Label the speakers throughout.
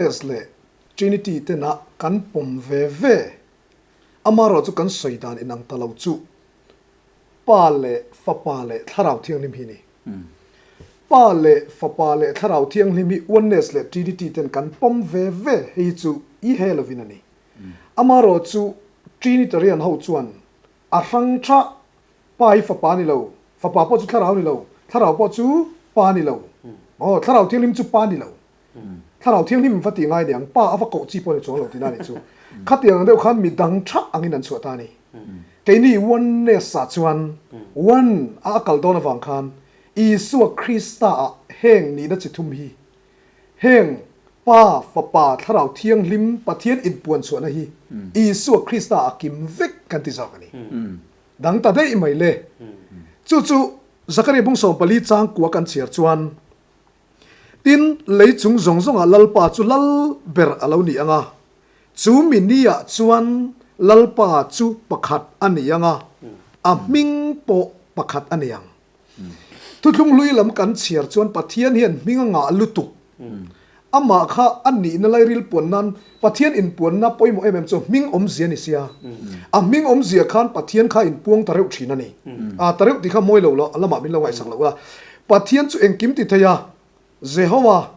Speaker 1: Oneness leh Trinity tena kan pawm ve ve, amaherawh chu kan sawi dan inang ta lo chu Pa leh Fapa leh Thlarau Thianghlim hi a ni. Pa leh Fapa leh Thlarau Thianghlim hi Oneness leh Trinity ten kan pawm ve ve, hei hi chu i he lovin a ni. Amaherawh chu Trinitarian ho chuan a hrang tha, Pa hi Fapa a ni lo, Fapa pawh chu Thlarau a ni lo, Thlarau pawh chu Pa a ni lo, aw Thlarau Thianghlim chu Pa a ni lo. Thlarau Thianghlim va ti ngai niang, Pa a va koh chi pawh ni chuang lo tihna a nih chu. Khatiang ang deuh khan mi dang thah angin an chhuah ta a ni. Keini Oneness-ah chuan One a a kal dawn avang khan Isua Krista-ah heng nihna chi thum hi, heng Pa, Fapa, Thlarau Thianghlim, Pathian inpuan chhuahna hi Isua Krista-ah a kim vek kan ti zawk a ni. Dang ta daih mai le. Chu chu Zakaria bung 14 chang kua kan chhiar chuan, Tin, lei chung zawng zawngah Lalpa chu lal ber a lo ni ang a, chu mi niah chuan Lalpa chu pakhat a ni ang a, a hming pawh pakhat a ni ang. Thuthlung hlui lam kan chhiar chuan Pathian hian hming a ngah lutuk. Amah kha a nihna lairil puan nan Pathian inpuanna pawimawh em em chu hming awmzia a ni sia. A hming awmzia khan Pathian kha inpuang ta reuh thin a ni. A ta reuh tih kha mawi lo lo, a lamah min lo ngaihsak loh la. Pathian chu engkim ti thei a, Jehovah,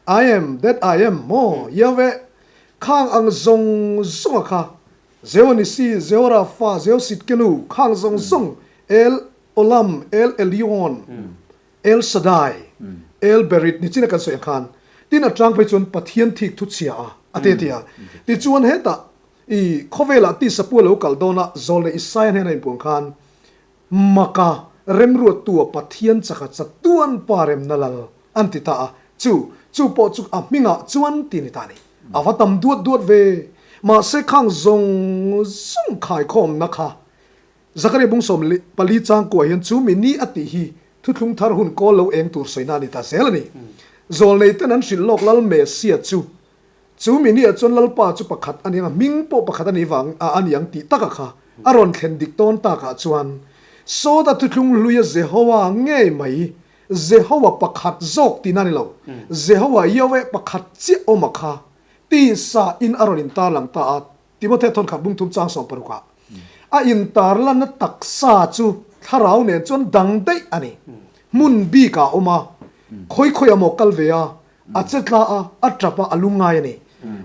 Speaker 1: I am that I am, maw, Yahweh, khang ang zawng zawnga kha, Jehonissi, Jehorafa, Jehosidkenu, khang zawng zawng, El Olam, El Elyon, El Shaddai, El Berit ni chin a kan sawi ang khan, tin a tang phei chuan Pathian thik thu chhia a, a ti a ti a. Tichuan hetah i khawvelah tisa pu a lo kal dawn a, Zawlnei Isaia hnena inpuang khan, Maka remruattua Pathian chaka chatuan pa remna lal an ti ta a, chu chu pawh chu a hmingah chuan ti ni ta a ni. A va tam duat duat ve. Mahse khang zawng zawng khaikhawmna kha Zakaria bung 14 changkua hian chu mi ni a tih hi thuthlung thar hun kawl lo eng tur sawina a ni ta zel a ni. Zawlnei ten an hrilh lawk Lal Mesia chu chu mi niah chuan Lalpa chu pakhat a ni ang a, hming pawh pakhat a ni vang a ni ang tih taka kha a rawn thlen dik tawn takah chuan sawta thuthlung hluia Jehowa ngei mai Jehowa pakhat zawk tihna a ni lo, Jehowa Yahweh pakhat chiah awma kha tisa in a rawn intarlang ta a. Timothea thawnkhat bung thum chang 16 ah a intarlanna taksa chu thlarau nen chuan dang daih a ni. Hmun bik ah a awm a, khawi khawi ah maw kal ve a, a che tla a, a tap a, a lungngai a ni.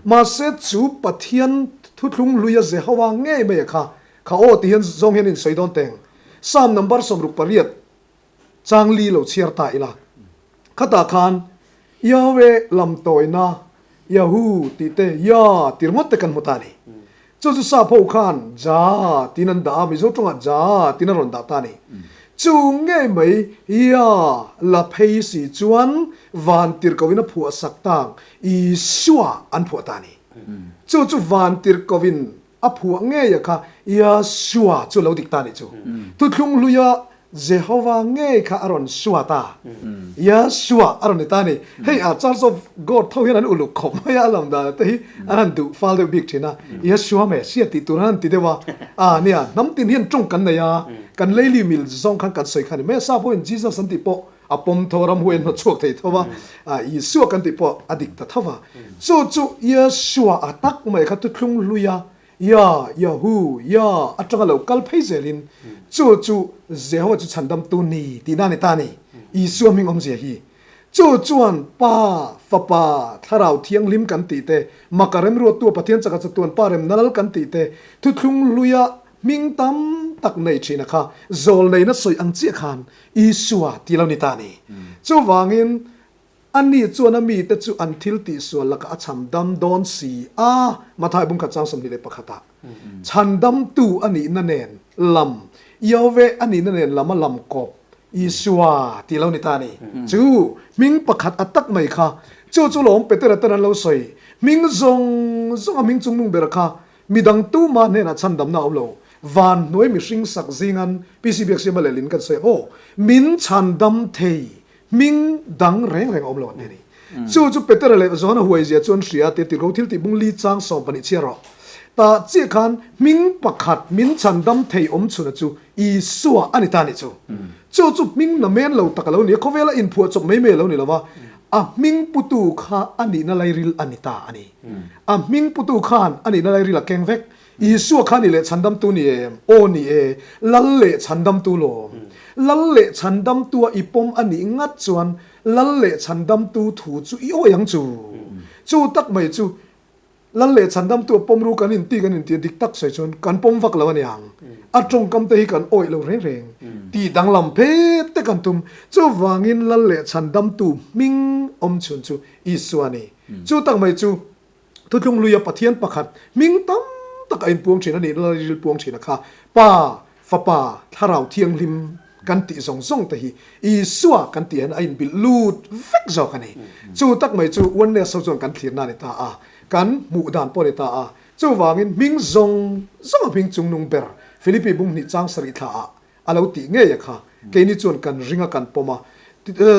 Speaker 1: Mahse chu Pathian thuthlung hlui a Jehovah ngei mai a kha, kha aw ti hian zawng hian in sawi dawn teng. Psalm number 68 chang li lo chhiar ta ila. Khatah khan Yahweh lam tawina Yahoo tih te Ya tih ringawt te kan hmu ta a ni. Chu chu sap ho khan Ja tiin an dah a, Mizo tawngah Ja tiin an rawn dah ta a ni. Chu ngei mai Ya la phei si chuan van tirhkohin a phuah sak tang Isua an phuah ta a ni. Chu chu van tirhkohin A phuah ngei a kha Yahshua chu lo dik ta nih chu. Thuthlung hluia Jehovah ngei kha a rawn sua ta. Yahshua a rawn ni ta a ni. Hei a Church of God tho hian an uluk khawp mai a, a lam dan te hi an han duh fal deuh bik thin a. Yahshua Messiah tih tur an han ti deuh a. A nia, hnam tin hian tawng kan nei a, kan leili mil zawng khan kan sawi kha a ni mai a. Sap pawhin Jesus an tih pawh a pawm tho a, ramhuai an hnawt chhuak thei tho a, Isua kan tih pawh a dik ta tho va. Chu chu Yeshua a tak mai kha thuthlung hluia Ya, Yahu, Ya atanga lo kal phei zelin chu chu Jehovah chu chhandamtu ni tihna a ni ta a ni. Isua hming awmzia hi. Chu chuan Pa, Fapa, Thlarau Thianghlim kan tih te, Maka remruattu a Pathian chaka chatuan Pa remna lal kan tih te, thuthlung hluia hming tam tak nei thina kha zawlneina sawi ang chiah khan Isua ti lo ni ta a ni. Chuvangin, ani chuan a mite chu an thil tihsual lakah a chham dam dawn si a, Mathai bungkhat chang 21 ah, Chhandamtu a nihna nen lam, Yahweh a nihna nen lam a lam kawp, Isua ti lo ni ta a ni. Chu hming pakhat a tak mai kha, chu chu lawm Petera ten an lo sawi, hming zawng zawng a hming chungnung ber kha Midang tuma hnenah chhandamna a awm lo. Van hnuai mihring sak zingan PC Biaksiama lehlin kan sawi ang aw, min chhandam thei hming dang reng reng a awm lo an ti a ni. Chu chu Petera leh Johana huaizia chu an hria tia tirhko thil tih bung li chang 12 chhiar rawh. Tah chiah khan hming pakhat min chhandam thei awm chhuna chu Isua a ni ta a nih chu. Chu chu hming na men lo tak a lo ni a, khawvela inphuah chawp mai mai a lo ni lo va. A hming putu kha a nihna lairil a ni ta a ni. A hming putu khan a nihna lairil a keng vek. Isua kha ni leh chhandamtu ni em? Aw ni e, Lal leh chhandamtu lawm. Lal leh chhandamtua i pawm a nih ngat chuan Lal leh chhandamtu thu chu i awi ang chu. Chu tak mai chu Lal leh chhandamtu a pawm ru kan inti kan inti a dik tak sawi chuan kan pawm vak lo a niang. A tawngkam te hi kan awih lo reng reng. Tih danglam phet te kan tum. Chuvangin Lal leh chhandamtu hming awm chhun chu Isua a ni. Chu tak mai chu Thuthlung luia Pathian pakhat hming tam tak a inpuang thin a nih Lal ril puang thin a kha Pa, Fapa, Thlarau Thianghlim kan tih zawng zawng te hi Isua kan tih hian a inbilh lut vek zawk a ni. Chu tak mai chu Oneness ho chuan kan thlirna a ni ta a, kan hmuh dan pawh a ni ta a. Chuvangin hming zawng zawng a hming chungnung ber Philippi bung hnih chang sarih thla ah a lo tih ngei a kha keini chuan kan ring a kan pawm a.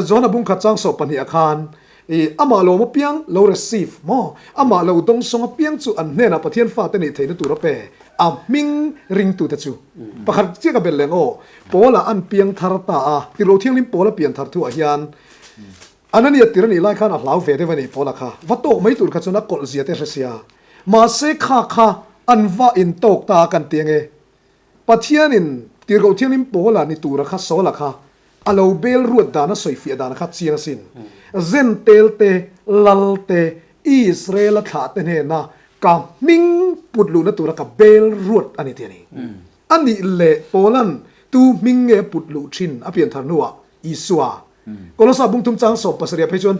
Speaker 1: Johana bung khat chang sawh pahnihah khan i amah lawm apiang lo receive maw? Amah lo dawngsawng apiang chu an hnenah Pathian fate neih theihna tur a pe. A hming ringtute chu pakhat chiah ka belh leng aw. Paula an piang thar ta a, Tirlo Thianghlim Paula pian thar thuah hian Anania tir a nih lai khan a hlau ve deuh a ni Paula kha. Va tawk mai tur kha chuan a kawlh zia te hre sia. Mahse kha kha an va intawk ta a kan ti ange. Pathianin Tirhkoh Thianghlim Paula ni tura kha Saula kha a lo bel ruat dan a sawifiah dan kha chiang asin. Zentel te, Lal te, Israela thlah te hnena ka hming put luhna tura ka bel ruat a ni ti a ni. A nih leh Paula'n tu hming nge a put luh thin a pianthar hnuah Isua. Kolosa bungthum chang 70 phei chuan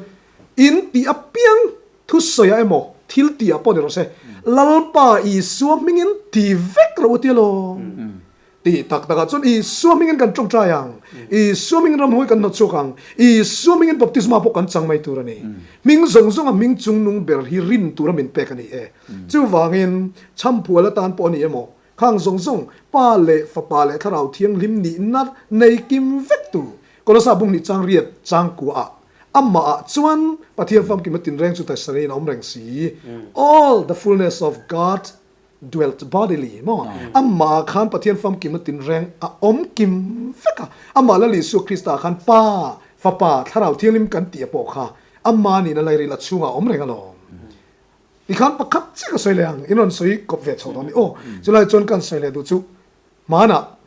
Speaker 1: in tih apiang Thusawiah emaw, thil tihah pawh ni rawh se, Lalpa Isua hmingin ti vek rawh u tia lawm. Tih tak takah chuan Isua hmingin kan tawngtai ang, Isua hmingin ramhuai kan hnawtchhuak ang, Isua hmingin baptisma pawh kan chang mai tur a ni. Hming zawng zawnga hming chungnung ber hi rin tura min pek a ni e. Chuvangin, chhamphual atan pawh a ni emaw, khang zawng zawng Pa leh Fapa leh Thlarau Thianghlim nihna nei kim vek tu Kolosa bung hnih chang riat chang kuaah Amah ah chuan Pathian famkim a tinreng chu Taisarein a awm reng si. All the fullness of God dwelt bodily maw? Amah ah khan Pathian famkim a tinreng a awm kim vek a. Amah Lal Isua Krista ah khan Pa, Fapa, Thlarau Thianghlim kan tih a pawh kha Ama nihna lairil a chhungah a awm reng alawm. Tikhan pakhat chiah ka sawi leh ang, in rawn sawi kawp ve chho dawn ni aw. Chulai chuan kan sawi leh duh chu hmanah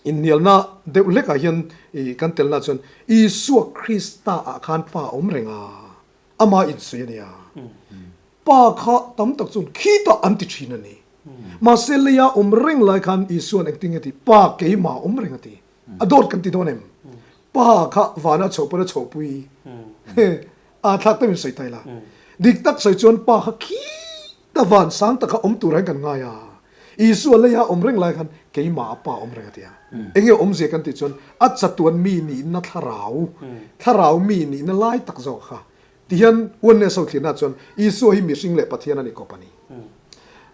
Speaker 1: Inhnialna deuh hlekah hian i kan telna chuan Isua Krista ah khan Pa a awm reng a, ama insawi a nia. Pa kha tam tak chuan khitah an ti thin a ni. Mahse leia awm reng lai khan Isua'n engtin nge a tih? Pa keimah a awm reng a ti. A dawt kan ti dawn em? Pa kha vana chhoh pawn a chhohpui. Aa thlak deuhin sawi ta ila. Dik tak sawi chuan Pa kha khita van sang taka awm tur hian kan ngai a. Isua leia awm reng lai khan keimah a Pa awm reng a ti a. Enge awmzia kan tih chuan a chatuan mi nihna thlarau, thlarau mi nihna lai tak zawk kha. Tihian Oneness ho thlirna chuan Isua hi mihring leh Pathian a ni kawp a ni.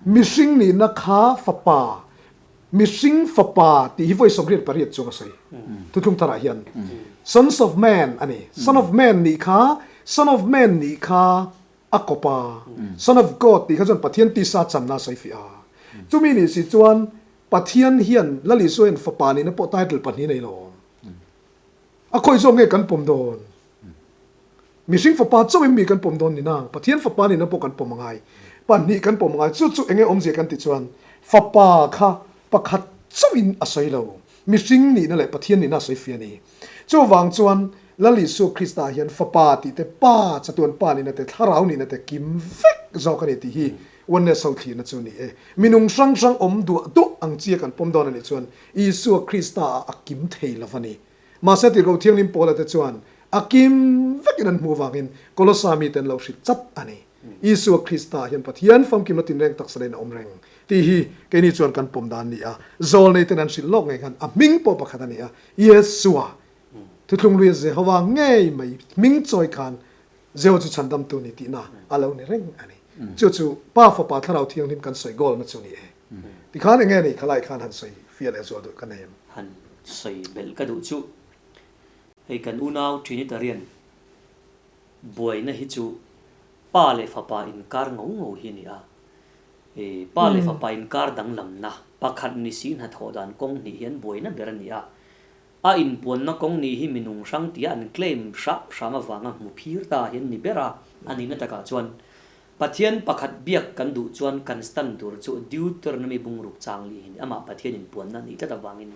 Speaker 1: Mihring nihna kha Fapa, mihring Fapa tih hi vawi 88 chung a sawi. Thuthlung tharah hian Sons of Man a ni. Son of Man nih kha, Son of Man nih kha a kawp a, Son of God tih kha chuan Pathian tisa channa a sawi fiah a. Chumi nih si chuan Pathian hian Lal Isua hian Fapa nihna pawh title pahnih nei lo. A khawi zawk nge kan pawm dawn? Mihring Fapa chauhin mi kan pawm dawn ni nang, Pathian Fapa nihna pawh kan pawm a ngai. Pahnih kan pawm a ngai. Chu chu enge awmzia kan tih chuan Fapa kha pakhat chauhin a sawi lo. Mihring nihna leh Pathian nihna a sawi fiah a ni. Chuvang chuan Lal Isua Krista hian Fapa tih te, Pa, chatuan Pa nihna te, Thlarau nihna te kim vek zawk a ni tih hi Oneness ho thlirna chu a ni e. Minung hrang hrang awm duah duah ang chia kan pawm dawn a nih chuan Isua Krista ah a kim thei lo va ni. Mahse Tirhkoh Thianghlim Paula te chuan a kim vekin an hmuh avangin Kolosa mite an lo hrilh chat a ni. Isua Krista hian Pathian famkimna tinreng taksa leiin a awm reng tih hi keini chuan kan pawm dan a ni a. Zawlneiten an hrilh lawk ngei khan a hming pawh pakhat a ni a, Yeshua, Thuthlung Luia Jehova ngei mai hming chawi khan Jehova chu chhandamtu ni tihna a lo ni reng a ni. Chu chu Pa Fapa Thlarau Thianghlim kan sawi goalna chu ni e. Tikhan enge ni khalai khan han sawi fiah leh zual duh ka nei em?
Speaker 2: Han sawi belh ka duh chu hei kan unau Trinitarian Buaina hi chu pa leh fapa inkar ngo ngo hi a ni a. I pa leh fapa inkar danglamna pakhat ni si hnathawh dan kawng hnih hian buaina ber a ni a. A inpuanna kawng nih hi minung hrang tia an claim hrah hram avanga hmu phir ta hian ni ber a. A nihna takah chuan Pathian pakhat biak kan duh chuan kan stand tur chu Deuteronomy bungruk chang li hi ni. Amah Pathian inpuanna a nih tlat avangin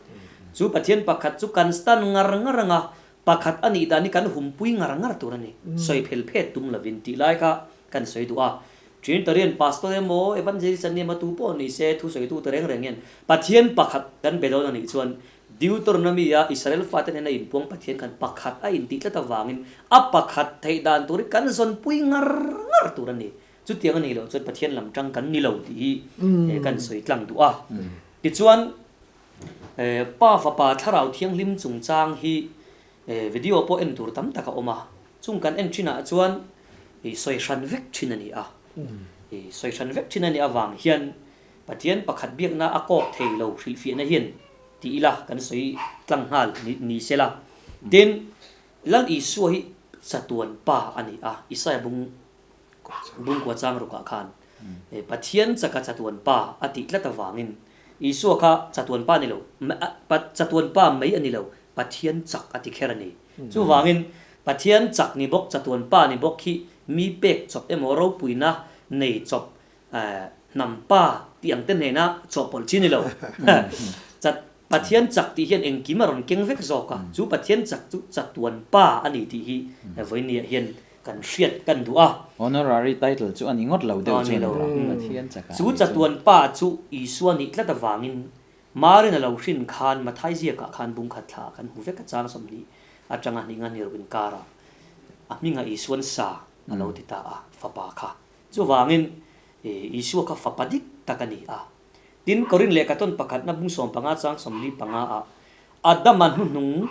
Speaker 2: chu Pathian pakhat chu kan stand ngar ngar anga pakhat a nih dan hi kan humpui ngar ngar tur a ni. Sawi phel phet tum lovin tih lai kha kan sawi duh a. Trinitarian Pastor emaw Evangelist an ni emaw tu pawh ni se thu sawitute reng reng hian Pathian pakhat kan be dawn a nih chuan Deuteronomy-a Israel fate hnena inpuang Pathian khan pakhat a intih tlat avangin a pakhat theih dan tur hi kan zawnpui ngar ngar tur a ni. Chutiang a nih loh chuan Pathian lam tang kan ni lo tih hi kan sawi tlang duh a. Tichuan, Pa Fapa Thlarau Thianghlim chungchang hi video pawh en tur tam tak a awm a. Chung kan en thinah chuan sawi hran vek thin a ni a. Sawi hran vek thin a nih avang hian Pathian pakhat biakna a kawk thei lo hrilhfiahna hian ti ila kan sawi tlang nghal ni se la. Tin, Lal Isua hi chatuan pa a ni a, Isaia bung bungkua chang rukah khan Pathian chaka chatuan pa a tih tlat avangin Isua kha chatuan pa a ni lo, chatuan pa mai a ni lo, Pathian chak a ti kher a ni. Chuvangin Pathian chak ni bawk chatuan pa ni bawk hi mi pek chawp emaw ropuina nei chawp Hnam pa tih ang te hnena chawhpawlh chi ni lo. Chat Pathian chak tih hian engkim a rawn keng vek zawk a, chu Pathian chak chu chatuan pa a ni tih hi vawinia hian kan hriat kan duh a.
Speaker 3: Honorary title chu a ni ngawt lo deuh chu a ni lo. Pathian chakah a
Speaker 2: ni chu. Chu chatuan pa chu Isua nih tlat avangin Marin a lo hrin khan Mathai ziakah khan bungkhat thla kan hmu vek a chang 20 atanga hnih nga hnih ruk inkarah a hmingah Isuan sa a lo ti ta a fapa kha. Chuvangin, Isua kha fapa dik tak a ni a. Tin, Korin lehkha tawn pakhatna bung 15 chang 45 ah, Adama hnuhnung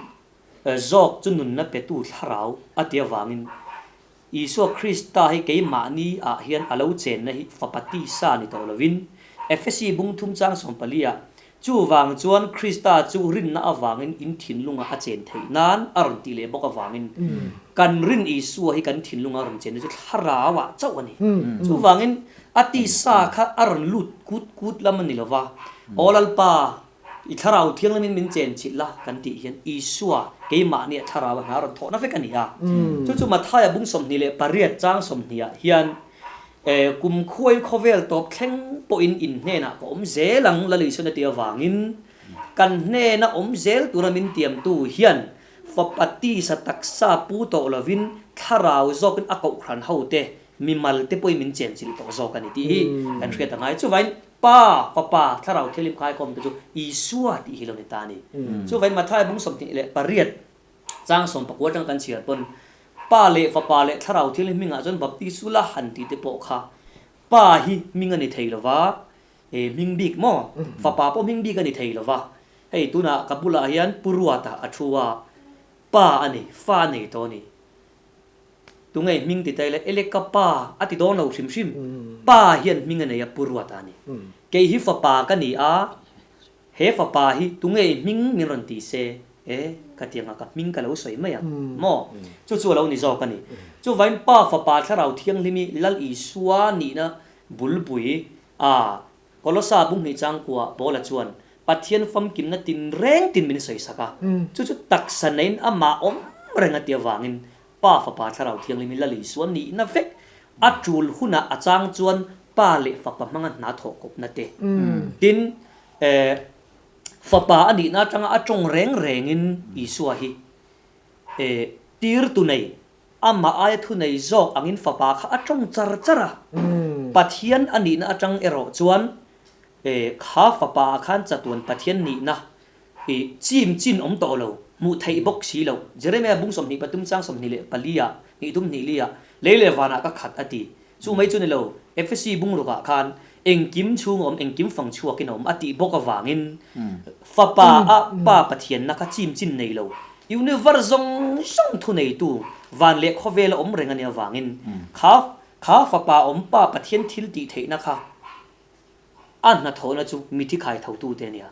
Speaker 2: zawk chu nunna petu thlarau a ti avangin, Isua Krista hi keimahni ah hian a lo chenna hi fapa tisa ni tawh lovin, Efesi bung thum chang 14 ah, Chuvang chuan Krista chu rinna avangin in thinlunga a chen theih nan a rawn tih leh bawk avangin kan rin Isua hi kan thinlunga a rawn chenna chu thlarauah chauh a ni. Chuvangin a tisa kha a rawn lut kut kut lam a ni lova, Aw Lalpa, i thlarau thianglamin min chen chilh la kan tih hian Isua keimahnia thlarau a hna rawn thawhna vek a ni a. Chu chu Mathaia bung 28 chang 20 ah hian Kum khuai khawvel tawp thleng pawhin in hnenah ka awm zel ang Lal Isuan a tih avangin kan hnena awm zel tura min tiamtu hian fapa tisa taksa pu tawh lovin thlarau zawkin a kohhran hote mimal te pawhin min chenchilh tawh zawk a ni tih hi kan hriat a ngai. Chuvain Pa, Fapa, Thlarau Thianghlim khaikhawm te chu Isua tih hi lo ni ta a ni. Chuvain Mathaia bung 28 Chang 19 atanga kan chhiar pawn Pa leh Fapa leh Thlarau Thianghlim hmingah chuan Baptisu la han tih te pawh kha Pa hi hming a ni thei lo va, e hming bik maw? Fapa pawh hming bik a ni thei lo va. Hei tunah ka bulah hian Pu Ruata a thu a, Pa a ni, fa a nei tawh a ni. Tunge hming ti ta ila, Ele ka pa a ti dawn lo hrim hrim. Pa hian hming a nei a, Pu Ruata a ni. Kei hi fapa ka ni a, He fapa hi tunge i hming min rawn ti se? E, ka ti anga ka hming ka lo sawi mai ang maw? Chu chu a lo ni zawk a ni. Chuvain Pa Fapa Thlarau Thianghlimi Lal Isua nihna bulpui a Kolosa bung hnih changkua Paula chuan Pathian famkimna tinreng tin min sawi sak a. Chu chu taksa neiin amah awm reng a ti avangin Pa Fapa Thlarau Thianghlimi Lal Isua nihna vek a tul hunah a chang chuan Pa leh Fapa hmanga hna thawh kawpna te. Tin, Fapa a nihna atanga a tawng reng rengin Isua hi tirtu nei, amah aia thu nei zawk angin Fapa kha a tawng char char a. Pathian a nihna atang erawh chuan kha Fapa ah khan chatuan Pathian nihna I chim chin awm tawh lo, hmuh theih bawk si lo. Jeremiah bung 23 chang 24 ah, hnih thum hnih li ah, lei leh vanah ka khat a ti. Chu mai chu ni lo, Efesi bung rukah khan engkim chhung a awm, engkim fang chhuakin a awm a tih bawk avangin Fapa a Pa Pathianna kha chim chin nei lo, universe zawng zawng thuneitu van leh khawvela awm reng a nih avangin kha kha Fapa awm Pa Pathian thil tih theihna kha A hnathawhna chu mithi khai thotute a nia.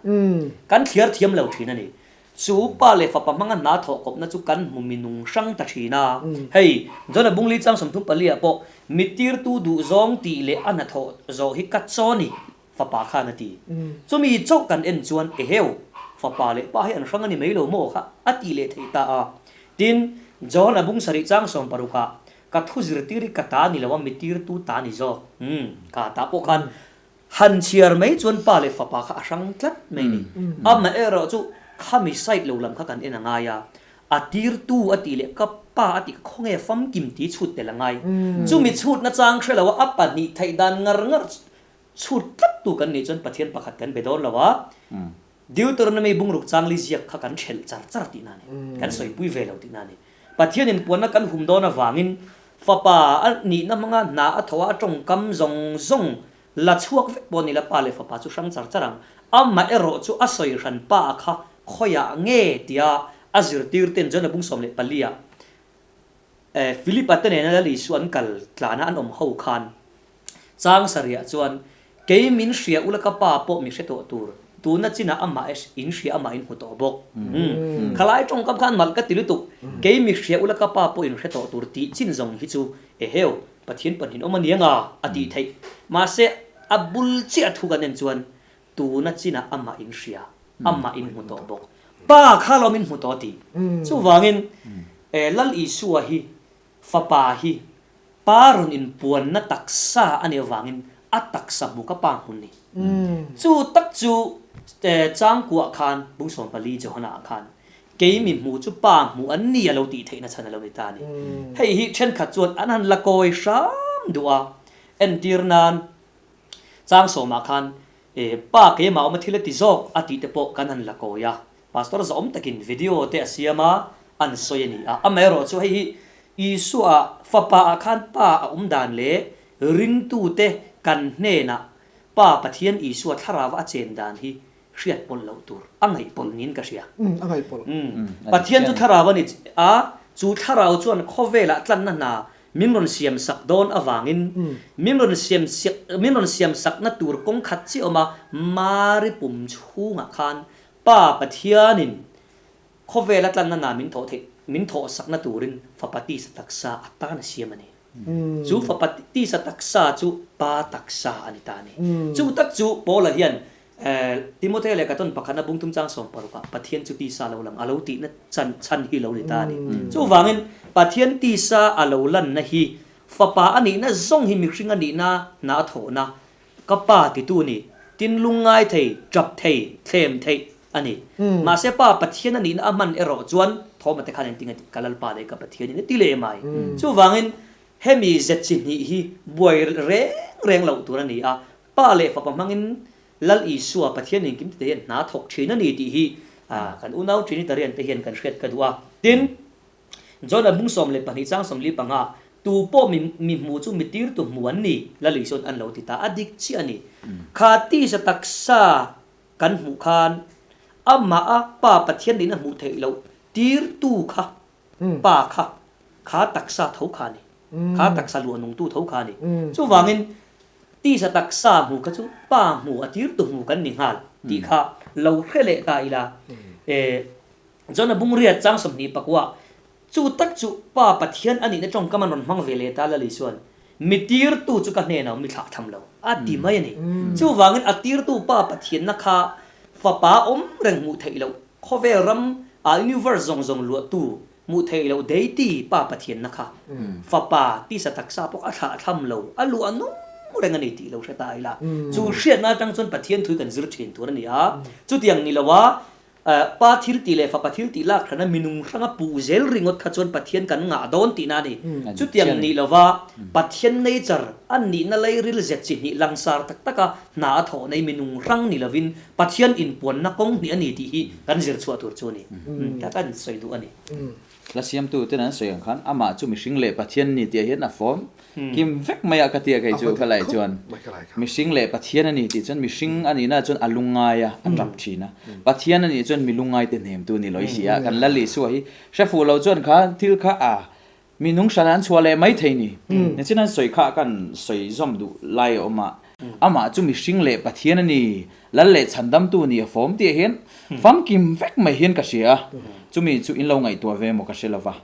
Speaker 2: Kan thliar thiam lo thin a ni. Chu pa leh fapa hmanga hna thawh kawpna chu kan hmu mi nung hrang ta thin a. Hei, John-a bungli chang 34 ah pawh mitirtu duhzawng tih leh a hnathawh zawh hi ka chaw ni, fapa khan a ti. Chumi chauh kan en chuan eheu, Fapa leh Pa hi an hrang a ni mai lo maw kha a ti leh thei ta a. Tin, John a bung sarih chang sawmparukah, Ka thu zirtir hi ka ta ni lo a, mi tirtu ta ni zawk. Umm, ka ta pawh khan han chhiar mai chuan Pa leh Fapa kha a hrang tlat mai ni. Amaherawh chu khami side lo lam kha kan en a ngai a, a tirtu a tih leh ka Pa a tih kha khawnge famkim ti chhut tel a ngai. Chumi chhutna chang hre lo a, a pahnih theih dan ngar ngar Chhut tlat tu kan nih chuan Pathian pakhat kan be dawn lo a, Deuteronomy bungruk changli ziak kha kan thelh char char tihna a ni, kan sawipui ve lo tihna a ni. Pathian inpuanna kan hum dawn avangin Fapa a nihna hmanga hna a tho a, a tawngkam zawng zawng la chhuak vek pawh a ni la, Pa leh Fapa chu hrang char char ang. Amah erawh chu a sawi hran Pa kha khawiah nge tia a zirtirten John-a bung 14 ah Philip-a te nena Lal Isua an kal tlana an awm ho khan Chang sarih ah chuan, Kei min hria ula ka pa pawh mi hre tawh tur, tuna chinah amah in hria amah in hmu tawh bawk. Khalai tawngkam khan malh ka ti lutuk, Kei mi hria ula ka pa pawh in hre tawh tur tih chin zawng hi chu eheu, Pathian pahnih awm aniang a, a tih theih. Mahse, a bul chiah thu kan en chuan, tuna chinah amah in hria, amah in hmu tawh bawk. Pa kha lawm in hmu tawh tih. Chuvangin, Lal Isua hi Fapa hi Pa rawn inpuanna taksa a nih avangin a taksa hmu ka Pa hmun ni. Chu tak chu changkuah khan bung 14 Johana ah khan kei mi hmu chu Pa hmu an ni a lo tih theihna chhan a lo ni ta a ni. Hei hi thenkhat chuan an han la kawi hram duh a, entir nan chang sawmah khan Pa keimah awma thil a ti zawk a tih te pawh kan han la kawi a, Pastor zahawm takin video te a siam a, an sawi a ni a. Amaherawh chu hei hi Isua Fapa ah khan Pa a awm dan leh ringtute kan hnenah Pa Pathian Isua thlarauva a chen dan hi hriat pawlh loh tur a ngaih pawlh niin ka hria.
Speaker 1: A ngaih pawlh.
Speaker 2: Pathian chu thlarau a ni a, chu thlarau chuan khawvelah tlanna hna min rawn siam sak dawn avangin min rawn siam min rawn siam sakna tur kawng khat chiah awm a, Mari pum chhungah khan Pa Pathianin khawvela tlanna na min thawh theih, min thawh sakna turin Fapa tisa taksa a tan a siam a ni. Chu Fapa tisa taksa chu Pa taksa a ni ta a ni. Chu tak chu Paula hian Timothea leh Katon pakhatna bungthum chang 16 ah Pathian chu tisa lo lang a lo tihna chan chhan hi lo ni ta a ni. Chuvangin Pathian tisa a lo lanna hi Fapa a nihna zawng hi mihring a nihna hna a thawhna Ka pa titu ni, tin lungngai thei, tap thei, thlem theih a ni. Mahse Pa Pathian a nihna a hman erawh chuan Thawma te khan engtin nge ka Lalpa leh ka Pathian in a ti leh mai. Chuvangin hemi zet chi hnih hi buai reng reng loh tur a ni a, Pa leh Fapa hmangin Lal Isua Pathian engkim tite hian hna thawk thin a ni tih hi kan unau Trinitarian te hian kan hriat ka duh a. Tin, John a bung 12 chang 45, Tu pawh mi mi hmu chu mi tirtu hmu an ni, Lal Isuan an lo ti ta. A dik chiah a ni. Kha tisa taksa kan hmuh khan amah a Pa Pathian nihna hmuh theih loh tirtu kha Pa kha kha taksa tho kha a ni. Kha taksa luah nungtu tho kha a ni. Chuvangin tisa taksa hmu kha chu Pa hmu a tirtu hmu kan ni nghal tih kha lo hre leh ta ila. John a bungriat chang 24 Chu tak chu Pa Pathian a nihna tawngkam an rawn hmang ve leh ta Lali chuan, Mi tirtu chu ka hnenah awm, mi thlah tham lo, a ti mai a ni. Chuvangin a tirtu Pa Pathianna kha Fapa awm reng hmuh theih loh, khawvel ram a universe zawng zawng luahtu hmuh theih loh deity Pa Pathianna kha Fapa tisa taksa pawh a thlah tham lo, a luah nung reng a ni tih lo hre ta ila. Chu hriatna atang chuan Pathian thui kan zir thin tur a ni a, chutiang ni loa Pa thil tih leh Fapa thil tih lak hrana minung hranga puh zel ringawt kha chuan Pathian kan ngah dawn tihna a ni. Chutiang nih lova Pathian nature a nihna lairil zet chi hnih langsar tak taka hna a thawh nei minung hrang ni lovin Pathian inpuanna kawng hnih a ni tih hi kan zir chhuah tur chu a ni. Ka kan sawi duh a ni.
Speaker 3: Hla siamtu ten an sawi ang khan amah chu mihring leh Pathian ni tih ah hian a fawm kim vek mai a ka ti a kei chu ka laih chuan mihring leh Pathian a ni tih chuan mihring a nihna chuan a lungngai a a tap thin a Pathian a nih chuan mi lungngai te hnem tu ni lawih si a kan Lal Isua hi hre fuh lo chuan kha thil kha a mi nung hran an chhuah leh mai thei ni nichin an sawi kha kan sawi zawm duh lai a awm a amah chu mihring leh Pathian a ni Lal leh chhandamtu ni a fawm tih ah hian famkim vek mai hian ka hria a chumi chu in lo ngaihtuah ve maw ka hre lova.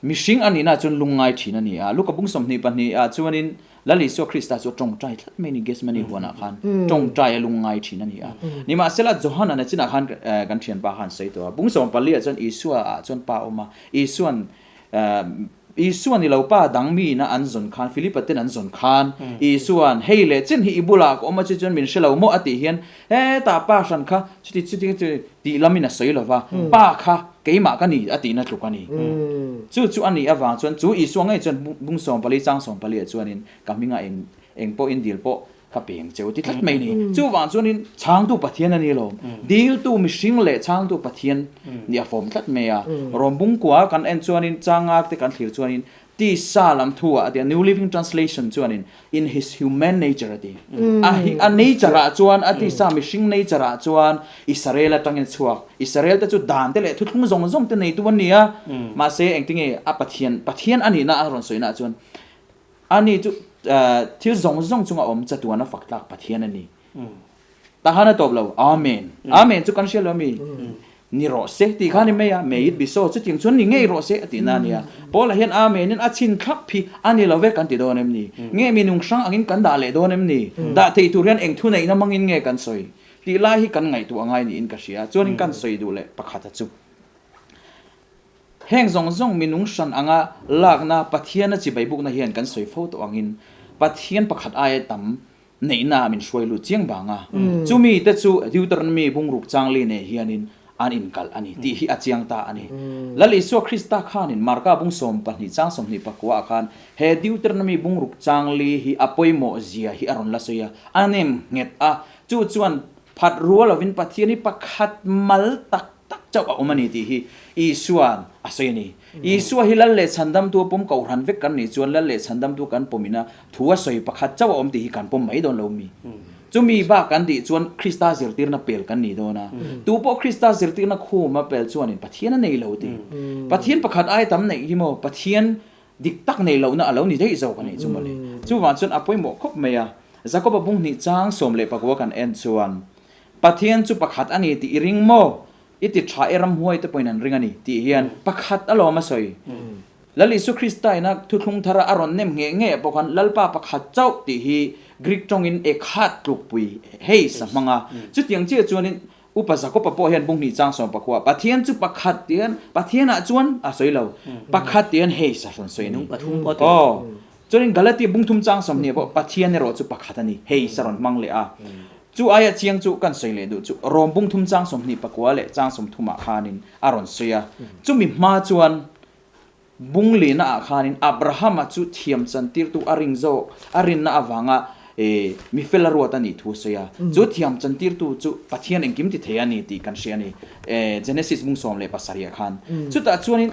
Speaker 3: Mihring a nihna chuan lungngai thin a ni a, Luka bung 22 ah chuanin Lal Isua Krista chu a tawngtai tlat mai a ni, Gethsemane huanah khan tawngtai a lungngai thin a ni a. Nimahsela, Johana nachinah khan kan thianpa khan sawi tawh a, bung sawmpali ah chuan Isua ah chuan pa a awm a, Isuan Isua ni lo pa dang miina an zawn khan, Philipa ten an zawn khan, Isua'n, Hei leh chin hi i bulah ka awm a, chu chuan min hre lo maw? a tih hian, Hetah pa hran kha chuti chuti chuti tih lamin a sawi lo va, pa kha keimah ka ni a tihna tluk a ni. Chu chu a nih avang chuan chu Isua ngei chuan bung 14 chang 14 ah chuanin ka hmingah eng eng pawhin dil pawh Ka peng cheu ti tlat mai ni. Chuvang chuanin chhangtu Pathian a ni lo. Diltu mihring leh chhangtu Pathian nih a fawm tlat mai a. Rawmbung kua kan en chuanin changak te kan thlir chuanin tisa lam thu ah a ti a, New Living Translation chuanin in his human nature a ti. A hi a nature ah chuan a tisa mihring nature ah chuan Israel atangin a chhuak. Israel te chu dan te leh thuthlung zawng zawng te neitu an ni a. Mahse engtinge a Pathian Pathian a nihna a rawn sawina ah chuan Ani chu thil zawng zawng chunga awm chatuana fak tlak Pathian a ni. Tahan a tawp lo, Amen. Amen chu kan hria lo ami? Ni rawh se tih kha a ni mai a, May it be so, chutiang chuan ni ngei rawh se a tihna a nia. Paula hian Amen in a chhin thlap hi a ni lo ve kan ti dawn em ni? Nge mi nung hrang angin kan dah leh dawn em ni? Dah theih tur hian eng thuneihna hmangin nge kan sawi? Tih lai hi kan ngaihtuah ngai niin ka hria. Chuanin kan sawi duh leh pakhata chu. Heng zawng zawng minung hran anga lakna Pathiana chibai bukna hian kan sawi fo tawh angin Pathian pakhat aia tam neihna min hruai lut chiang bang a. Chumi te chu Deuteronomy bungruk changli nei hianin an inkalh a ni tih hi a chiang ta a ni. Lal Isua Krista khanin Marka bung 12 chang 24 ah khan he Deuteronomy bungruk changli hi a pawimawh zia hi a rawn la sawi a, a nem nghet a, chu chuan phat rual lovin Pathian hi pakhat mal tak tak chauh a awm a ni tih hi Isua'n a sawi a ni. Isua hi Lal leh Chhandamtu a pawm kohhran vek kan nih chuan Lal leh Chhandamtu kan pawm ina thu a sawi pakhat chauh a awm tih hi kan pawm mai dawn lo mi. Chumi bak kan tih chuan Krista zirtirna pel kan nih dawn a. Tu pawh Krista zirtirna khum a pel chuanin Pathian a nei lo tih. Pathian pakhat ai tam neih hi maw Pathian dik tak nei lohna a lo ni daih zawk a nih chu mawle. Chuvang chuan a pawimawh khawp mai a. Jakoba bung hnih chang 19 kan en chuan Pathian chu pakhat a ni tih i ring maw? I ti tha e ramhuai te pawhin an ring a ni tih hian pakhat alawm a sawi. Lal Isu Krista ina thuthlung thara a rawn nem ngheh ngheh pawh khan Lalpa pakhat chauh tih hi Greek tawngin ekhat tlukpui heis a hmang a. Chutiang chiah chuanin Upa Jakoba pawh hian bung hnih chang 19 Pathian chu pakhat tih hian Pathianah chuan a sawi lo. Pakhat tih hian heis a rawn sawi a ni. Aw. Chuanin Galatia bung thum chang 20 pawh Pathian erawh chu pakhat a ni, hei sa rawn hmang leh a. Chu aia chiang chu kan sawi leh duh chu Rom bung thum chang 29 leh chang 30 ah khanin a rawn sawi a. Chumi hma chuan bung lihna ah khanin Abrahama chu thiam chantirtu a ring zawk, a rinna avanga mi fel a ruat a nih thu a sawi a. Chu thiam chantirtu chu Pathian engkim ti thei a ni tih kan hria a ni, Genesis bung 17 ah khan. Chutah chuanin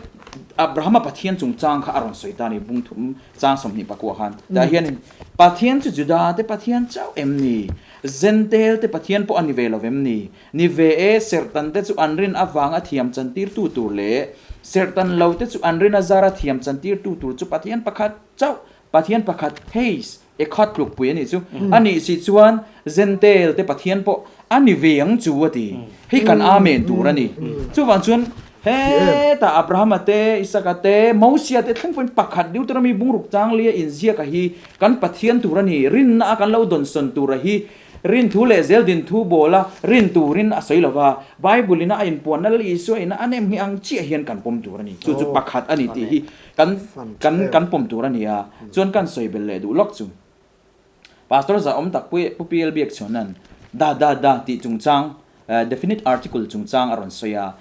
Speaker 3: Abrahama Pathian chungchang kha a rawn sawi ta a ni, bung thum chang 29 khan. Tah hianin, Pathian chu Juda te Pathian chauh em ni? Zentel te Pathian pawh a ni ve lo vem ni? Ni ve e, serhtan te chu an rin avanga thiam chantirtu tur leh serhtan lo te chu an rin azara thiam chantirtu tur chu Pathian pakhat chauh, Pathian pakhat heis, E khat tlukpui a nih chu. A nih si chuan Zentel te Pathian pawh a ni ve ang chu a ti. Hei kan Amen tur a ni. Chuvang chuan hetah Abrahama te, Isaka te, Mosia te thleng pawhin pakhat Deuteronomy bungruk changlia inziaka hi kan Pathian tur a ni. Rinna a kan lo dawnsawn tura hi rin thu leh zel din thu bawla rin turin a sawi lova, Bible ina a inpuanna Lal Isua ina a nem nghe ang chiah hian kan pawm tur a ni. Chu chu pakhat a ni tih hi Kan kan kan pawm tur a ni a, chuan kan sawi belh leh duh lawk chu. Pastor za awm tak pui Pu PL Biakchhuanan da da da tih chungchang definite article chungchang a rawn sawi a.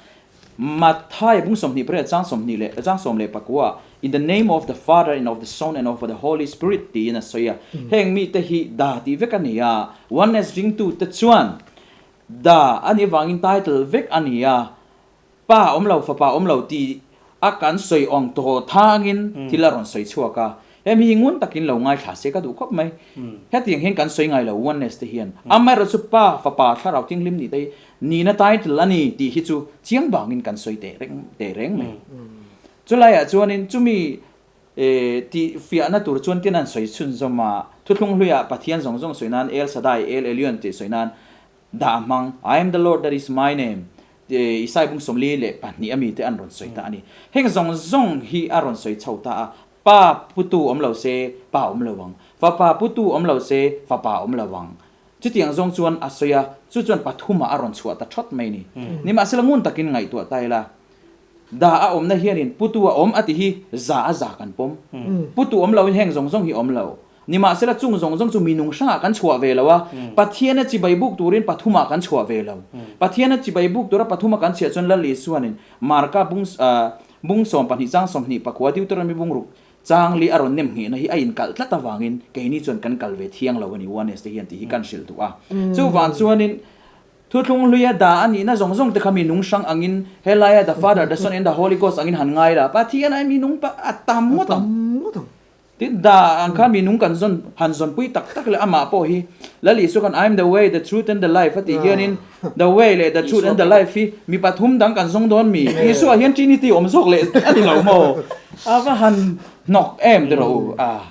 Speaker 3: Matthai bung 28 chang 20 leh chang 19 In the name of the Father and of the Son and of the Holy Spirit tiin a sawi a. Heng mite hi da tih vek a ni a, Oneness ringtute chuan da a nih avangin title vek a ni a, Pa awm lo, fapa awm lo tih a kan sawi awng tawh thangin thil a rawn sawi chhuak a. Hemi hi ngun takin lo ngaithla se ka duh khawp mai. Hetiang hian kan sawi ngai lo Oneness te hian. Amaherawh chu Pa, Fapa, Thlarau Thinghlim nih te hi nihna title a ni tih hi chu chiang bangin kan sawi teh reng teh reng mai. Chulaiah chuanin chumi tih fiahna tur chuan tin an sawi chhunzawm a, Thuthlung hluiah Pathian zawng zawng sawi nan El Shaddai, El Elyon tih sawi nan Dah hmang, I am the Lord that is my name, Isai bung 42 a mite an rawn sawi ta a ni. Heng zawng zawng hi a rawn sawi chho ta a, Pa putu awm lo se, Pa awm lo ang. Fapa putu awm lo se, Fapa awm lo ang. Chutiang zawng chuan a sawi a, chu chuan pathumah a rawn chhuah ta thawt mai a ni. Nimahsela ngun takin ngaihtuah ta ila, Da a awmna hianin putu a awm a ti hi za a za kan pawm. Putu awm loin heng zawng zawng hi awm lo. Nimahsela chung zawng zawng chu minung hrangah kan chhuah ve lo a, Pathiana chibai buk turin pathumah kan chhuah ve lo. Pathiana chibai buk tura pathuma kan chhiah chuan Lal Isuanin Marka bung bung 12 chang 24 Deuteronomy bung ruk chang li a rawn nem nghehna hi a inkalh tlat avangin keini chuan kan kal ve thiang lo a ni Oneness te hian tih hi kan hrilh duh a. Chuvang chuanin Thuthlung hluia dah a nihna zawng zawng te kha mi nung hrang angin helaia the Father, the Son and the Holy Ghost angin han ngai la, Pathian ai mi nung a tam ngawt ang. Tin, dah ang khan mi nung kan zawn han zawnpui tak tak leh amah pawh hi Lal Isua khan I am the way, the truth and the life a tih hianin the way leh the truth and the life hi mi pathum dang kan zawng dawn mi? Isua hian Trinity awm zawk leh a ni lo maw? A va han hnawk em tiraw u? A,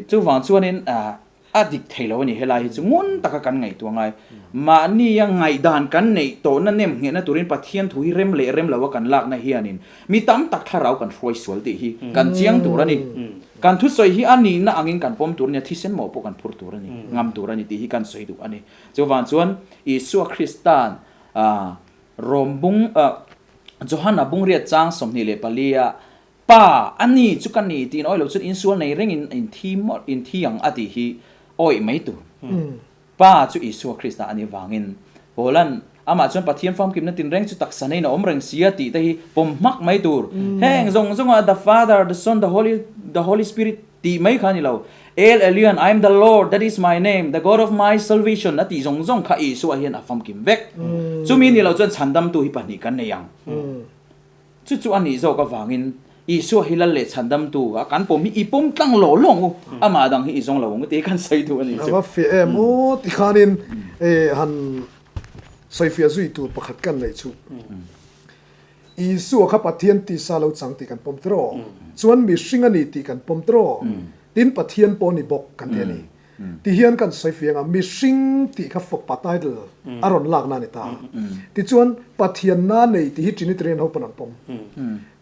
Speaker 3: chuvang chuanin A dik thei lo a ni, helai hi chu ngun taka kan ngaihtuah ngai. Mahnia ngaihdan kan neih tawhna nem nghehna turin Pathian thu hi rem leh rem loa kan lakna hianin mi tam tak thlarau kan hruai sual tih hi kan chiang tur a ni. Kan thusawi hi a nihna angin kan pawm tur a ni a, thisen mawh pawh kan phur tur a ni, ngam tur a ni tih hi kan sawi duh a ni. Chuvang chuan Isua Krista'n Rom bung, Johana bungriat chang 24 a Pa, a ni chu ka ni tiin awi lo chuan insual nei rengin in thi mawlh, in thi ang a tih hi awih mai tur. Pa chu Isua Krista a nih vangin Paula'n amah chuan Pathian famkimna tinreng chu taksa neiin a awm reng si a tih te hi pawm hmak mai tur. Heng zawng zawnga the Father, the Son, the Holy, the Holy Spirit tih mai kha a ni lo. El Elyon, I am the Lord, that is my name, the God of my salvation a tih zawng zawng kha Isua hian a famkim vek. Chumi ni lo chuan chhandamtu hi pahnih kan nei ang. Chu chu a nih zawk avangin Isua hi Lal leh Chhandamtu a kan pawm hi i pawm tlang lo lawng u, amah dang hi i zawng lo ang u tih hi kan sawi duh a ni chu.
Speaker 1: A va fiah em aw ti khanin han sawifiah zui tur pakhat kan neih chu. Isua kha Pathian tisa lo chang tih kan pawm tiraw? Chuan mihring a ni tih kan pawm tiraw? Tin Pathian pawh a ni bawk kan ti a ni. Ti hian kan sawi fiang a, mihring tih kha fapa title a rawn lakna a ni ta. Tichuan, Pathianna nei tih hi Trinitarian ho pawn an pawm.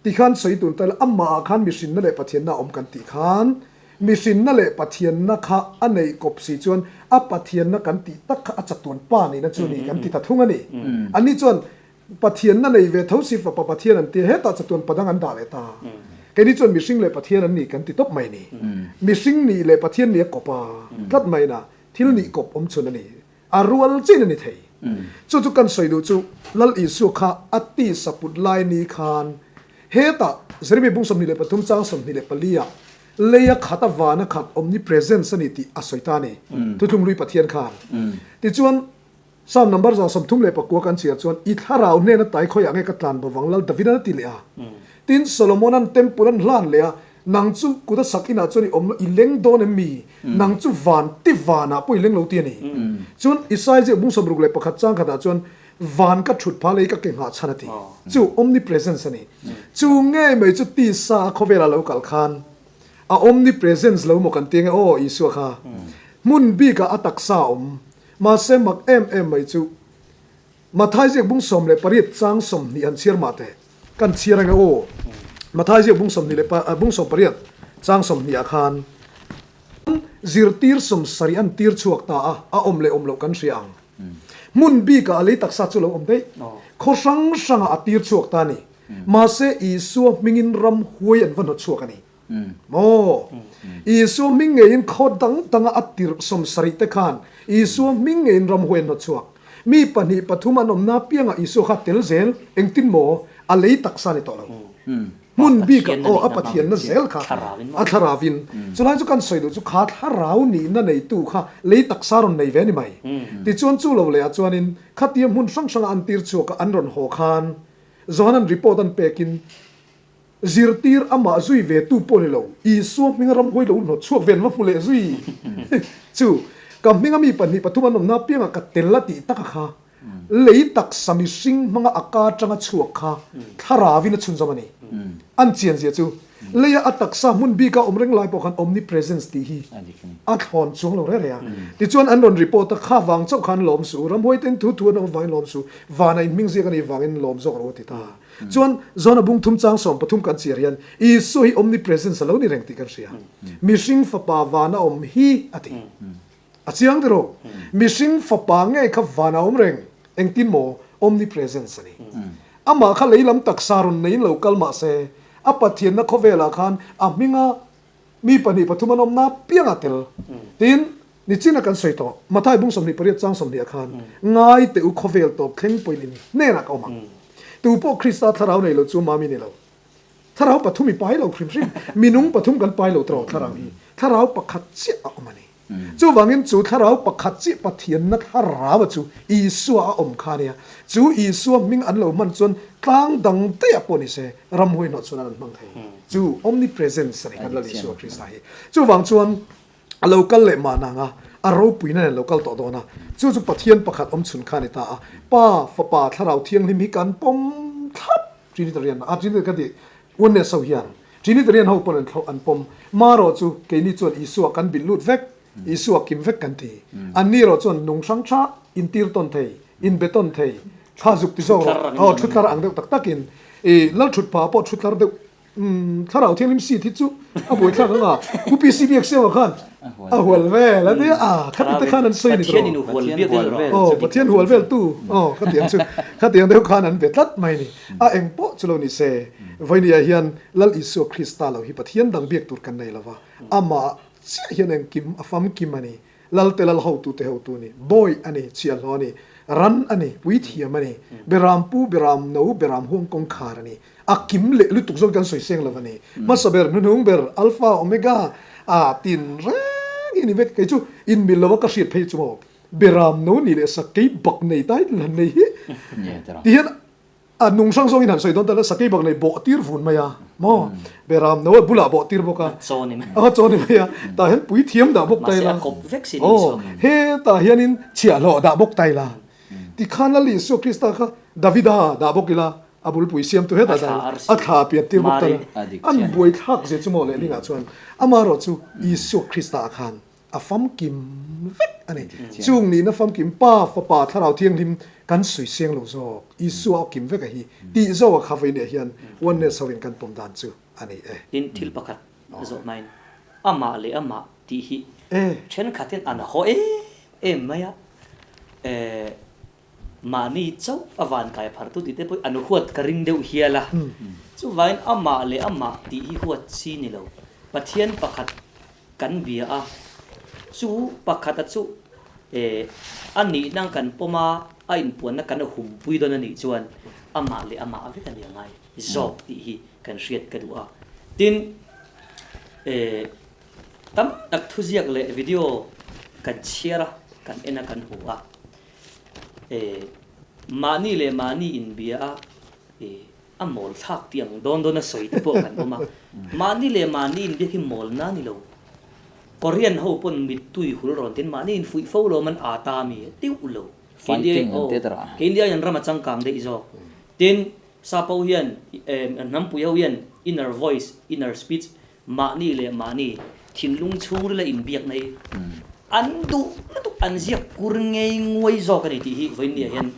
Speaker 1: Ti khan sawi tun ta ila, amahah khan mihrinna leh Pathianna a awm kan tih khan, mihrinna leh Pathianna kha a neih kawp si chuan a Pathianna kan tih tak kha a chatuan pa nihna chu a ni kan ti ta thung a ni. Anni chuan Pathianna nei ve tho si fapa Pathian an ti a, hetah chatuan padang an dah leh ta. Keini chuan mihring leh Pathian an ni kan ti tawp mai ni. Mihring nih leh Pathian nih a kawp a, tlat mai na thil nih kawp awm chhun a ni. A rual chin a ni thei. Chu chu kan sawi duh chu Lal Isua kha a tisa put lai ni khan hetah Jeremia bung 23 chang 24 ah lei a khat a van a khat omnipresence a ni tih a sawi ta a ni. Thuthlung hlui Pathian khan. Tichuan Psalm number 39 kan chhiar chuan, I thlarau hnena tai khawiah nge ka tlan bawvang Lal Davidan a ti leh a. Tin, Solomonan temple an hlan leh a, Nang chu kut a sak inah chuan i awm lo, i leng dawn em mi? Nang chu van ti vanah pawh i leng lo ti a ni. Chuan Isaiah ziak bung 61 chang khatah chuan, Van ka thut phah lei ka ke nghah chhan a ti. Chu omnipresence a ni. Chu ngei mai chu tisa a khawvelah lo kal khan a omnipresence lo maw kan ti ange aw Isua kha. Hmun bikah a taksa a awm. Mahse mak em em mai chu Mathai ziak bung 18 chang 20 han chhiar mah teh. Kan chhiar ange aw. Mathai ziak bung 20 leh bung 18 chang 20 ah khan zirtir 70 an tir chhuak ta a, a awm leh awm loh kan hria ang. Hmun bikah a lei taksa chu lo awm daih. Khaw hrang hrangah a tir chhuak ta a ni. Mahse Isua hmingin ram huai an va hnawt chhuak a ni. Maw? Isua hming ngeiin khaw dang danga a tirh 70 te khan Isua hming ngeiin ramhuai an hnawt chhuak. Mi pahnih pathum an awmna apiangah Isua kha tel zel, engtin maw? A lei taksa ni tawh lo. Hmun bikah aw a Pathianna zel kha a thlaravin. Chulai chu kan sawi duh chu kha thlarau nihna neitu kha lei taksa rawn nei ve a ni mai. Tichuan chu lo lehah chuanin khatia hmun hrang hranga an tir chhuaka an rawn haw khan Johanan report an pekin Zirtir amah zui ve tu pawh ni lo, Isua hminga ramhuai lo hnawt chhuak ve an va hmu leh zui chu ka hminga mi pahnih pathum an awmna apiangah ka tel a tih taka kha. Lei taksa mihring hmanga a ka atanga chhuak kha thlarauin a chhunzawm a ni. An chianzia chu leia a taksa hmun bika awm reng lai pawh khan omnipresence tih hi a thlawn chuang lo reng reng a. Tichuan an rawn report a, kha vang chauh khan lawm suh, ramhuaiten thu thu an awm vangin lawm suh, vana inhming ziak a nih vangin lawm zawk rawh a ti ta. Chuan John-a bung thum chang 13 kan chhiar hian Isua hi omnipresence a lo ni reng tih kan hria. Mihring fapa vana awm hi a ti. A chiang tiraw? Mihring fapa ngei kha van a awm reng, engtin maw? Omnipresence a ni. Amah kha lei lam taksa rawn neiin lo kal mah se, a Pathianna khawvelah khan a hminga mi pahnih pathum an awmna piang a tel. Tin, nichina kan sawi tawh, Mathai bung 28 chang 20 ah khan, Ngai teh u khawvel tawp thleng pawhin in hnenah ka awm ang. Tu pawh Krista thlarau nei lo chu mami ni lo. Thlarau pathum i pai lo hrim hrim. Minung pathum kan pai lo tawh thlarau hi. Thlarau pakhat chiah a awm a ni. Chuvangin chu thlarau pakhat chiah Pathianna thlaraua chu Isua a awm kha a nia. Chu Isua hming an lo hman chuan tlang dang daih ah pawh ni se ramhuai hnawh chuan an hmang thei. Chu omnipresence a ni kan Lal Isua Krista hi. Chuvang chuan a lo kal leh mahna anga a ropuina nen lo kal tawh dawn a. Chu chu Pathian pakhat awm chhun kha a ni ta a. Pa, Fapa, Thlarau Thianghlim hi kan pawm thlap Trinitarian a Trinitarian ka tih Oneness ho hian Trinitarian ho pawn an thlawh an pawm. Marawh chu keini chuan Isua kan bilh lut vek, Isua kim vek kan ti. Anni erawh chuan nung hrang tha intir tawn thei, inbe tawn thei, thla zuk ti zawk rawh, aw thutlar ang deuh tak takin i lal thut pah pawh thutlar deuh Thlarau Thianghlim seat hi chu a buaithlak ang a, Pu PC Biaksiama khan a hual vel a nia, khati te khan an sawi ni tawh. Aw Pathian hual vel tu, aw khatiang chu khatiang deuh khan an be tlat mai ni. A eng pawh chu lo ni se, Vawinia hian Lal Isua Krista lo hi Pathian dang biak tur kan nei lo va, amah chiah hian engkim a famkim a ni. Lalte lal hotute hotu a ni, bawi a ni, chhiahhlawh a ni, ran a ni, puithiam a ni, beram pu, beram no, beram huang kawngkhar a ni. A kim leh lutuk zawk kan sawi seng lo a ni. Hmasa ber, hnuhnung ber, Alpha, Omega, a tin reng hi a ni vek. Kei chu inmil lo a ka hriat phei chu maw, beram no nih leh sakei bak nei title han nei hi ti hian A nung hrang zawngin han sawi dawn ta la, sakei bak nei bawh tir vun mai a maw? Beram no a bulah bawh tir bawk a.
Speaker 2: Chaw ni mai.
Speaker 1: A chaw ni mai a. Tah hian pui thiam dah bawk ta ila.
Speaker 2: Mahse a kawp vek si ni chu.
Speaker 1: Aw, hetah hianin chhiahhlawh dah bawk ta ila. Tikhan Lal Isua Krista kha Davida dah bawk ila, a bulpui siamtu hetah dah ila, a thla pian tir bawk ta ila. An buaithlak zia chu maw lehlingah chuan amaherawh chu Isua Krista ah khan A famkim vek a ni. Chung nihna famkim Pa, Fapa, Thlarau Thianghlim kan sawi seng lo zawk. Isua a kim vek a hi tih zawk a kha vawiin hian Oneness ho in kan pawm dan chu a ni e.
Speaker 2: Tin, thil pakhat a zawh hmain amah leh amah tih hi thenkhatin an haw em em mai a, mahni chauh a van kai phar tu tih te pawh an huat ka ring deuh hial a, chuvangin amah leh amah tih hi huat chi ni lo. Pathian pakhat kan bia a, chu pakhata chu eh a nihna kan pawm a, a inpuanna kan humpui dawn a nih chuan amah leh amah vek a ni angai zawk tih hi kan hriat ka duh a. Tin, eh tam tak thuziak leh video kan chhiar a, kan en a, kan hmu a. Eh, mahni leh mahni inbia a, eh, a mawl thlak tih ang dawn dawn a sawi te pawh kan awm a. Mahni leh mahni inbiak hi mawl na ni lo. Korean ho pawn mittui hul rawn tin mahni infuih fo lo man aa ta mi deuh lo.
Speaker 3: Fighting an ti ta rawh.
Speaker 2: Kei India hian ram a changkang daih zawk. Tin, Sap ho hian, eh, hnampui ho hian inner voice, inner speech Mahni leh mahni thinlung chhungrila inbiakna hi an duh lutuk, an ziak kur ngei nguai zawk a ni tih hi vawiinniah hian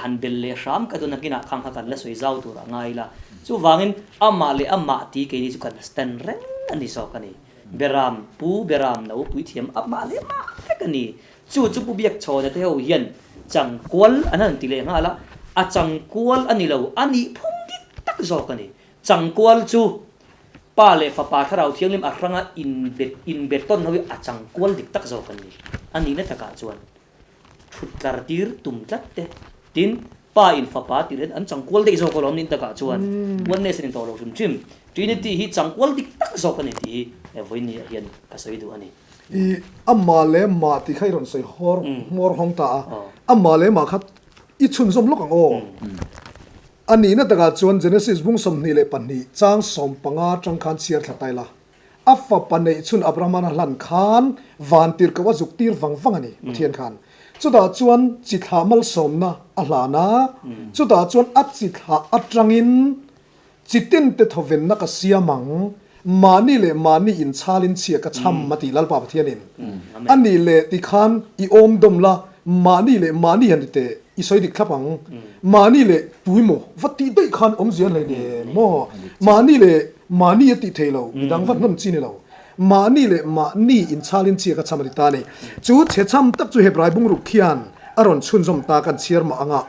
Speaker 2: han bel leh hram ka dawn nakinah khang kha kan la sawi zau tur a ngai ila. Chuvangin amah leh amah tih keini chu kan stand reng a ni zawk a ni. Beram pu, beram no, puithiam amah leh amah vek a ni. Chu chu Pu Biakchhawna te ho hian changkual an han ti leh nghal a, a changkual a ni lo, a nih phung dik tak zawk a ni. Changkual chu Pa leh Fapa Thlarau Thianghlim a hranga inbe inbe tawn ho hi a changkual dik tak zawk an ni. A nihna takah chuan thut tlar tir tum tlat te tin Pa in Fapa tir hian an changkual daih zawk alawm nin takah chuan Oneness an intawh lo hrim hrim. Trinity hi changkual dik tak zawk a ni tih hi vawiin ah hian ka sawi duh a ni.
Speaker 1: I amah leh mah tih kha i rawn sawi hawr hmawr hawng ta a, amah leh mah kha i chhunzawm lawk ang aw. A nihna takah chuan Genesis bung 22 chang 15 atang khan chhiar thla ta ila, a fapa neih chhun Abraham-an a hlan khan van tirhkoh a zuk tir vang vang a ni, Pathian khan. Chutah chuan chi thlah malsawmna a hlan a, chutah chuan a chi thlah atangin chi tinte thawvenna ka siam ang, mahni leh mahni inchhalin chhia ka chham a ti Lalpa Pathianin. A nih leh tikhan i awm dawm la, mahni leh mahni han ti teh, i sawi dik thlap ang. Mahni leh tuimaw va tih daih khan awmzia an hleinem maw? Mahni leh mahni a tih theih lo, midang va hnawn chi ni lo. Mahni leh mahni inchhalin chiak a chham a ni ta a ni. Chu chhechham tak chu Hebrai bungruk khian a rawn chhunzawm ta kan chhiar mah anga.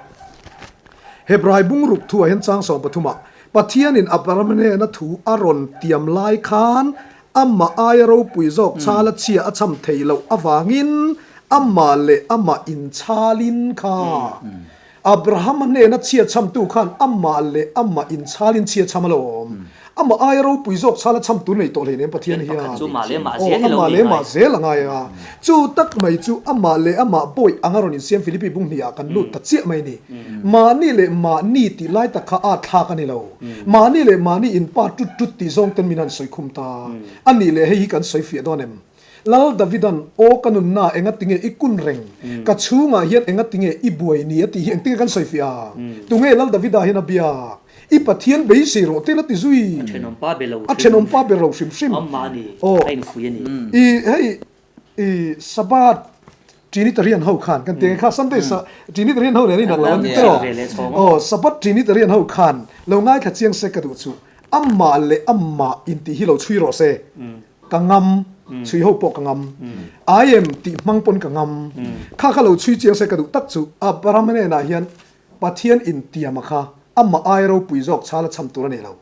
Speaker 1: Hebrai bungruk thuah hian chang 13 ah Pathianin Abraham hnena thu a rawn tiam lai khan amah aia ropui zawk chhal a chhia a chham theih loh avangin amah leh amah inchhalin kha Abraham-a hnena chhia chhamtu khan amah leh amah inchhalin chhia chham a lo awm. Amah aia ropui zawk chhala chham tur nei tawh hleinem Pathian hian. Aw, amah leh amah zel a ngai a. Chu tak mai chu amah leh amah bawi anga rawn insiam Philippi bung hnih ah kan lut ta chiah mai a ni. Mahni leh mahni tih lai tak kha a thlak a ni lo. Mahni leh mahni inpa tut tut tih zawng ten min han sawi khum ta. A nih leh hei hi kan sawi fiah dawn em? Lal Davidan, Aw ka nunna, engatinge i kun reng? Ka chhungah hian engatinge i buai ni? a tih hi engtinge kan sawi fiah a? Tunge Lal Davida hian a biak? I Pathian beisei rawh te la ti zui.
Speaker 2: A thenawm pa be lo
Speaker 1: hrim. A thenawm pa be lo hrim hrim.
Speaker 2: Amah a ni, a infuih a ni.
Speaker 1: I hei i Sabbath Trinitarian ho khan kan ti ang kha Sunday sa Trinitarian ho nen a inang lo an ti tawh. Aw Sabbath Trinitarian ho khan lo ngaithla chiang se ka duh chu amah leh amah intih hi lo chhui rawh se. Ka ngam, chhui ho pawh ka ngam. I am tih hmang pawn ka ngam. Kha kha lo chhui chiang se ka duh tak chu Abraham hnenah hian Pathian intiama kha amah aia ropui zawk chhal a chham tur a nei lo.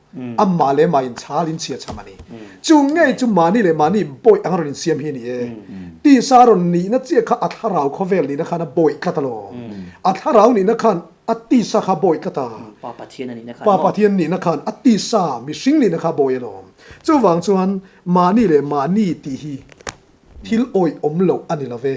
Speaker 1: Amah leh amah inchhal in chhia chham a ni. Chu ngei chu mahni leh mahni bawih anga rawn insiam hi a ni e. Tisa rawn nihna chiah kha a thlarau khawvel nihna khan a bawih tlat alawm. A thlarau nihna khan a tisa kha a bawih tlat a.
Speaker 2: Pa Pathian a nihna khan
Speaker 1: Pa Pathian nihna khan a tisa mihring nihna kha a bawih alawm. Chuvang chuan mahni leh mahni tih hi thil awih awm loh a ni lo ve.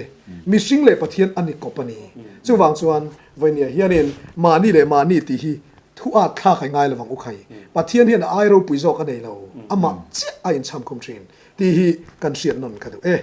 Speaker 1: Mihring leh Pathian a ni kawp a ni. Chuvang chuan Vawiniah hianin mahni leh mahni tih hi thu at thlak a ngai lovang u khai. Pathian hian a ai ropui zawk a nei lo, amah chiah a inchhamkhum thin tih hi kan hriat nawn ka duh e.